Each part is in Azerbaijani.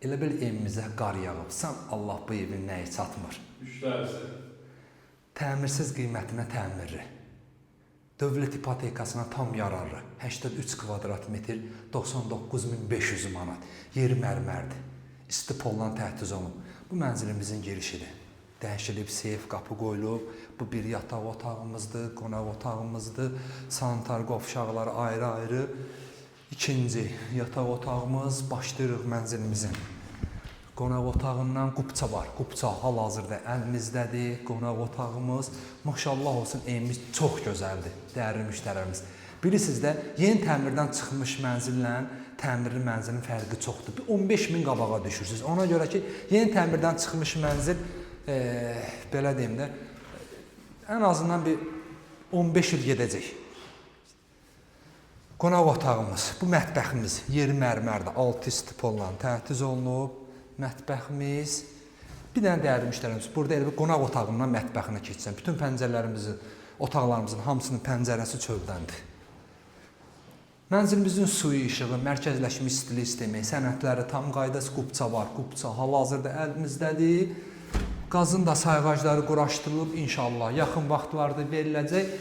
Elə bil evimizə qar yağıb. Sən Allah, bu evin nəyi çatmır. Müştərisi. Təmirsiz qiymətinə təmirli. Dövlət ipotekasına tam yararlı. 83 kvadrat metr, 99.500 manat. Yeri mərmərdir. İsti pollan təchiz olunub. Bu mənzilimizin girişidir. Dəyişilib, seyf qapı qoyulub. Bu bir yataq otağımızdır, qonaq otağımızdır. Sanitar qovşaqları ayrı-ayrı. İkinci yataq otağımız, başlayırıq mənzilimizin. Qonaq otağından qupça var. Qupça hal-hazırda əlimizdədir. Qonaq otağımız, maşallah olsun, evimiz çox gözəldir. Dəyərli müştərilərimiz. Bilirsiniz də, yeni təmirdən çıxmış mənzillə təmirli mənzilin fərqi çoxdur. Bir 15 min qabağa düşürsüz. Ona görə ki, yeni təmirdən çıxmış mənzil, belə deyim də, ən azından bir 15 il gedəcək. Qonaq otağımız, bu mətbəximiz, yeri mərmərdir, altı istipolla təchiz olunub. Mətbəximiz. Bir dənə dəyərli müştərimiz, burada elə bir qonaq otağından mətbəxinə keçsən, bütün pəncərələrimizin, otaqlarımızın hamısının pəncərəsi çövdəndir. Mənzilimizin suyu, işığı, mərkəzləşmiş istilik sistemi, sənədləri tam qaydası, qupça var. Qupça hal-hazırda əlimizdədir. Qazın da sayğacları quraşdırılıb, inşallah yaxın vaxtlarda veriləcək.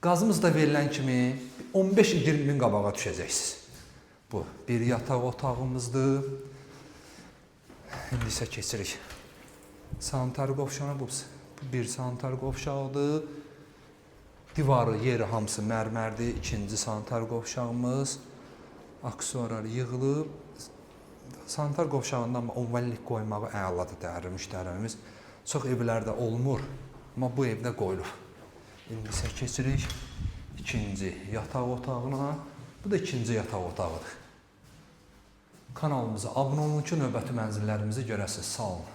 Qazımız da verilən kimi 15-20 min qabağa düşəcəksiniz. Bu bir yataq otağımızdır. İndi isə keçirik sanitar qovşağına. Bu bir sanitar qovşağıdır. Divarı, yeri hamısı mərmərdir. İkinci sanitar qovşağımız. Aksesuarlar yığılıb. Sanitar qovşağından omvallik qoymağı əladır, dəyərli müştərilərimiz. Çox evlərdə olmur, amma bu evdə qoyulub. İndi isə keçirik ikinci yataq otağına. Bu da ikinci yataq otağıdır. Kanalımıza abunə olun ki, növbəti mənzillərimizi görəsiniz. Sağ olun.